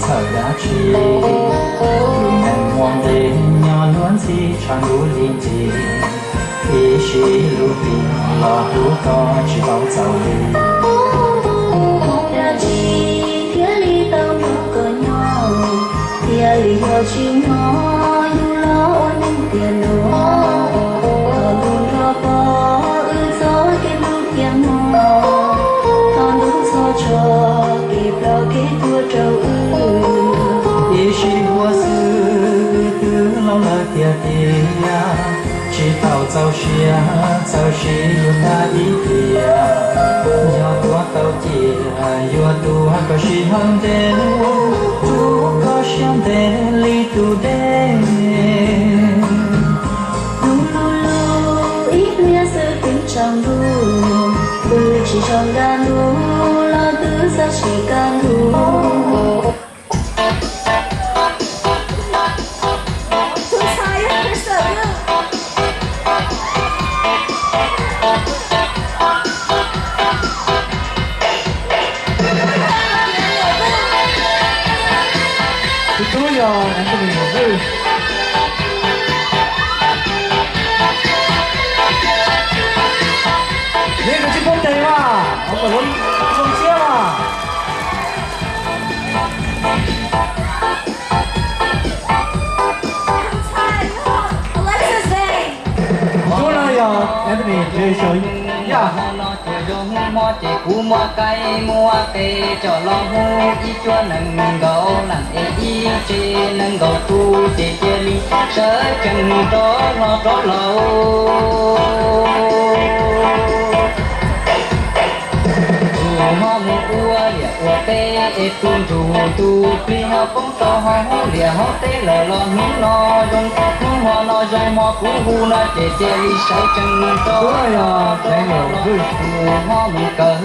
txhawm dab tsi, tus neeg muaj nqis nyob luag ntxhi tshav ntuj li ntxi, ib sij lub tiam los hlub koj tsis tau txaus li. Dab tsi thiaj li tau nrog koj nyob, thiaj li yog tsis nyob yus los ua neeg tiag luag. Thov ntuj nrog pog wb txoj kev hlub thiab mog, thov ntuj txhob tso kev ploj kev tuag rau wb. Ib sij huam xwb wb twb laus lawm tiag tiag, tsis tau txaus siab txawm sim yus tag ib pliag. Yog tuag tau cia yuav tuag kom sij hawm ntev, tuag kom siab ntev li tus dej. Ntuj lub lub ib pliag xwb twb tsaus ntuj, twb tsis zoo kaj ntug los twb xav tsis kaj ntug. Tus tub yog Anthony Hmoob Vwj. Neb kav tsij poob tes mas, ov kom lub zoo siab mas. Tus tub no yog Anthony J. Xyoo Yaj. Ces kuv muab qaib muab qe coj los hu ib cuab nees nkaum leej es ib tse nees nkaum tus ces cia li sawv tsees rov hlo rov laus. Tus hmo mus ua liaj ua teb es tus ntsuj tus plig ho poob rau hauv liaj hauv teb lawm los hnub no zoo, hnub hmo no zoo hmo kuv hu no ces cia li sawv tsees rov hlo rov laus. Tus hmo mus kawm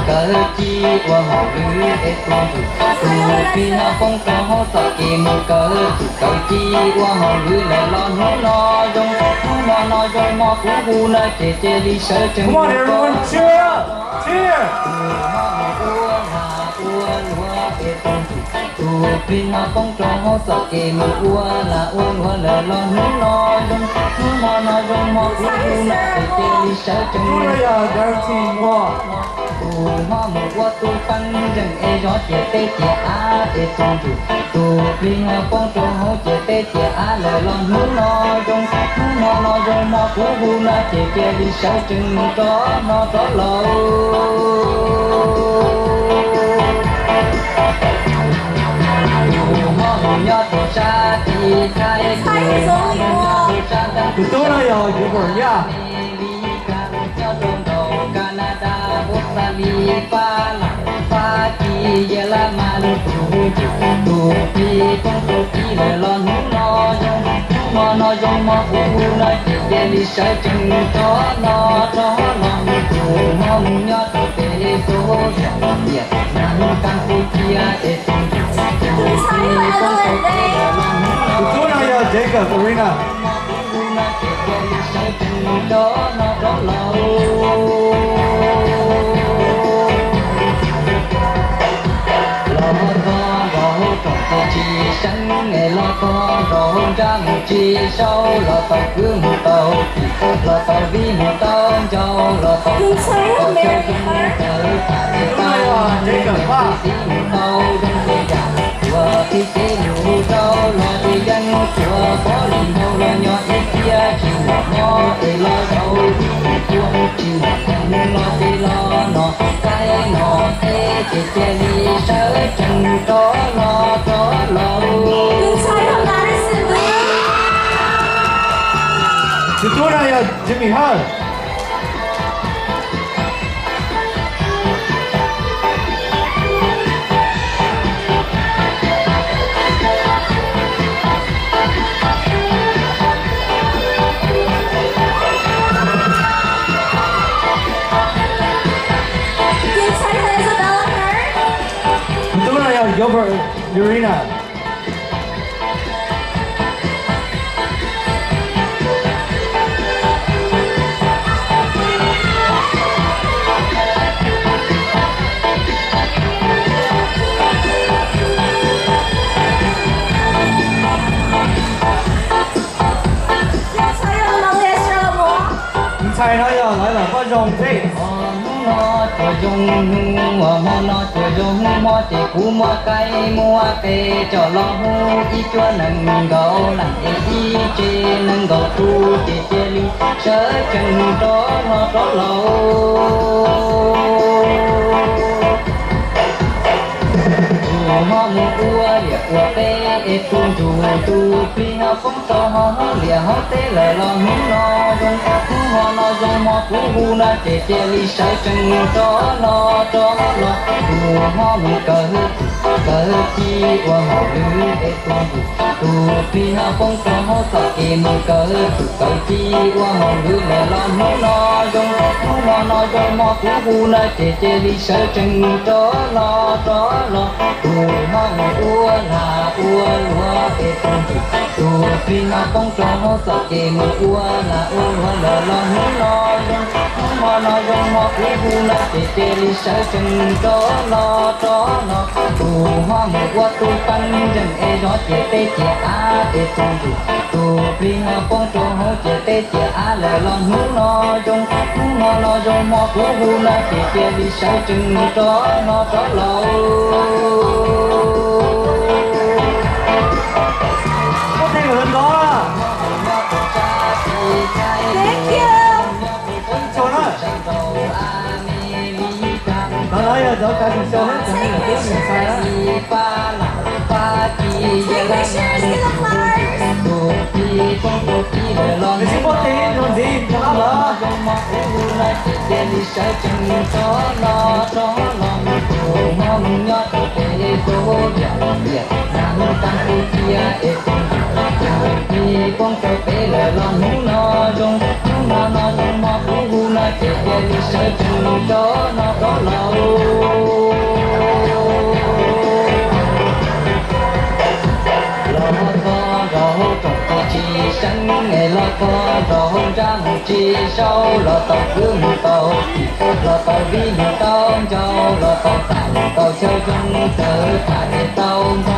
kawm ci ua hauj lwm es tus ntsuj tus plig ho poob rau hauv txoj kev mus kawm kawm ci ua hauj lwm lawm los hnub no zoo, hnub hmo no zoo hmo kuv hu no ces cia li sawv tsees rov hlo rov laus. Tus hmo mus ua lag ua luam es tus ntsuj tus plig ho poob rau hauv txoj kev mus ua lag ua luam lawm los hnub no zoo, hnub hmo no zoo hmo kuv hu no ces cia li sawv tsees rov hlo rov laus. Tus hmo mus ua tus pej xeem es zov ciam teb ciam av es tus ntsuj tus plig ho poob rau hauv ciam teb ciam av lawm los hnub no zoo, hnub hmo no zoo hmo kuv hu no ces cia li sawv tsees rov hlo rov laus. Tus hmo mus nyob rau sab tim Thaib, tus hmo mus nyob rau sab ntees, tus tub no yog Yubor Yaj. Nyob rau nraum Canada, Australia, Fab Laj, Fab Kis, Yelaj Mas, tus ntsuj tus plig poob rau tid lawm los hnub no zoo, hnub hmo no zoo hmo kuv hu no ces cia li sawv tsees rov hlo rov laus. Tus hmo mus nyob rau pem Xos Xias, Viaj Nam, Kas Pus Cia es tus ntsuj tus plig poob rau tid lawm los hnub no, tus tub no yog Jacob Corina. Hu no ces cia li sawv tsees rov hlo rov laus. Los txog nraum zoov ces tsis seev es los txog nraum nrab mus tsis sau, los tau kwv mus tau tij, los tau viv mus tau ncau, los tau txawj mus tau zoo ces tau, los tau txiv mus tau zoo ces yam, ua tib teb mus rau los ces yeej ua pov li npau los nyob ib tiam tsis muaj mob es los zaum ib tuam, tsis muaj teeb los ces los no qaib no teb ces cia li sawv tsees rov hlo rov laus. Tus tub no yog Jimmy Hawj. Tus tub no yog Gilbert Urina. Hais no yog lawv los pob zoo peb. Hmo no tsuas zoo hnub, hmo no tsuas zoo hnub, hmo ces kuv muab qaib muab qe coj los hu ib cuab nees nkaum leej es ib tse nees nkaum tus ces cia li sawv tsees rov hlo rov los. Tus hmo mus ua liam ua teb es tus ntsuj tus plig ho poob rau hauv liam hauv teb lawm los hnub no zoo, hnub hmo no zoo hmo kuv hu no ces cia li sawv tsees rov hlo rov los. Tus hmo mus kaw, kaw ci ua hauj lwm es tus ntsuj tus plig ho poob rau hauv txoj kev mus kaw, tus kaw ci ua hauj lwm lawm los hnub no zoo, hnub hmo no zoo hmo kuv hu no ces cia li sawv tsees rov hlo rov los. Tus hmo mus ua lag ua luam es tus ntsuj tus plig ho poob rau hauv txoj kev mus ua lag ua luam lawm los hnub no zoo, hnub hmo no zoo hmo kuv hu no ces cia li sawv tsees rov hlo rov los. Tus hmo mus ua tus peev nreeg es zov ciam teb ciam av es tus ntsuj tus plig ho poob rau hauv ciam teb ciam av lawm los hnub no zoo, hnub hmo no zoo hmo kuv hu no ces cia li sawv tsees rov hlo rov los. Thank you. Tus no yog cov kav tswv xyoo thiab cov me nyuam tub me nyuam ntxhais na. Take pictures in the flowers. Nws tsis paub teb zoo ntxiv rau qab los. Tus hmo mus nyob rau pem tus liam, liam nag mus tag kuv cia es tus ntsuj tus plig poob rau pem lawm los hnub no zoo, hnub no no zoo hmo kuv hu no ces cia li sawv tsees rov hlo rov los. Los txog nraum zoov ces tsis seev es los txog nraum nrab mus tsis sau, los tau kwv mus tau tij, los tau vij mus tau ncaus, los tau tam mus tau chaw zoo tawm tham ces tau nto.